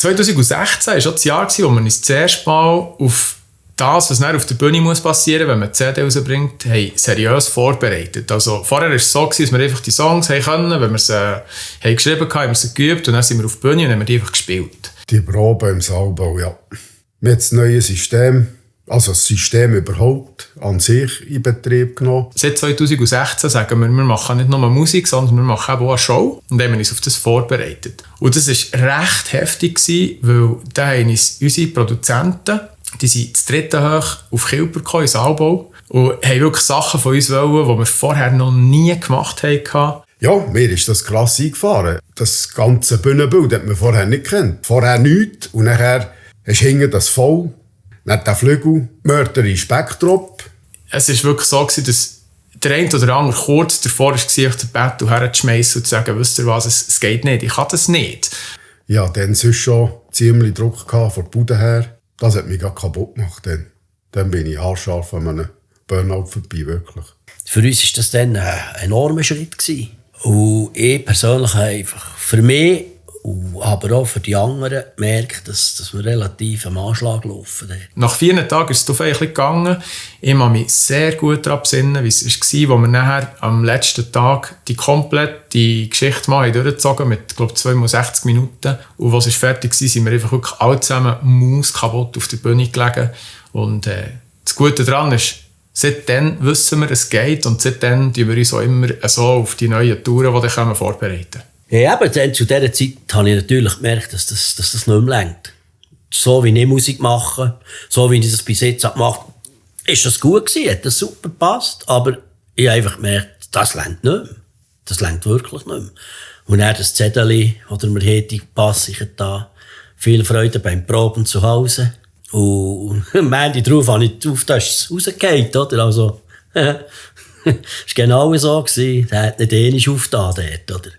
2016 war auch das Jahr, wo wir uns zuerst mal auf das, was dann auf der Bühne muss passieren, wenn man die CD rausbringt, haben seriös vorbereitet. Also vorher war es so, dass wir einfach die Songs können, wenn wir sie haben geschrieben haben, haben wir sie geübt und dann sind wir auf die Bühne und haben die einfach gespielt. Die Probe im Saalbau, ja. Wir haben das neue System, also das System überhaupt an sich in Betrieb genommen. Seit 2016 sagen wir machen nicht nur Musik, sondern wir machen auch eine Show und haben uns auf das vorbereitet. Und das war recht heftig, weil da haben uns unsere Produzenten, die sind das dritte hoch auf Kilper gekommen, ins Saalbau, und haben wirklich Sachen von uns wollen, die wir vorher noch nie gemacht haben. Ja, mir ist das krass eingefahren. Das ganze Bühnenbild hat man vorher nicht gekannt. Vorher nichts und nachher hast du hinten das voll. Dann der Flügel, Mörder in Specktrop. Es war wirklich so, dass der eine oder andere kurz davor war, auf den Bett herzuschmeissen und zu sagen, wisst ihr was, es geht nicht, ich kann das nicht. Ja, dann sonst schon ziemlich Druck gehabt von der Bude her. Das hat mich gerade kaputt gemacht. Dann bin ich haarscharf an einem Burnout vorbei, wirklich. Für uns war das dann ein enormer Schritt gewesen. Und ich persönlich habe einfach für mich, aber auch für die anderen gemerkt, dass wir relativ am Anschlag laufen. Nach 4 Tagen ist es auf ein bisschen gegangen. Ich kann mich sehr gut daran besinnen, wie es war, als wir nachher am letzten Tag die komplette Geschichte mal durchgezogen mit, glaube ich, 62 Minuten. Und als es fertig war, sind wir einfach wirklich alle zusammen mauskaputt auf der Bühne gelegen. Und das Gute daran ist, seitdem wissen wir, es geht, und seitdem tun wir uns auch immer so auf die neuen Touren, die dann kommen, vorbereiten. Ja, aber dann, zu dieser Zeit habe ich natürlich gemerkt, dass das nicht mehr reicht. So wie ich Musik mache, so wie ich das bis jetzt gemacht habe, ist das gut gewesen, hat das super gepasst, aber ich habe einfach gemerkt, das reicht nicht mehr. Das reicht wirklich nicht mehr. Und dann das Zettel, oder mir hätte passe ich da. Viel Freude beim Proben zu Hause. Und am Ende drauf habe ich auf das rausgefallen, oder? Also, es war genau so gewesen. Der hat nicht einmal aufgetan dort, oder?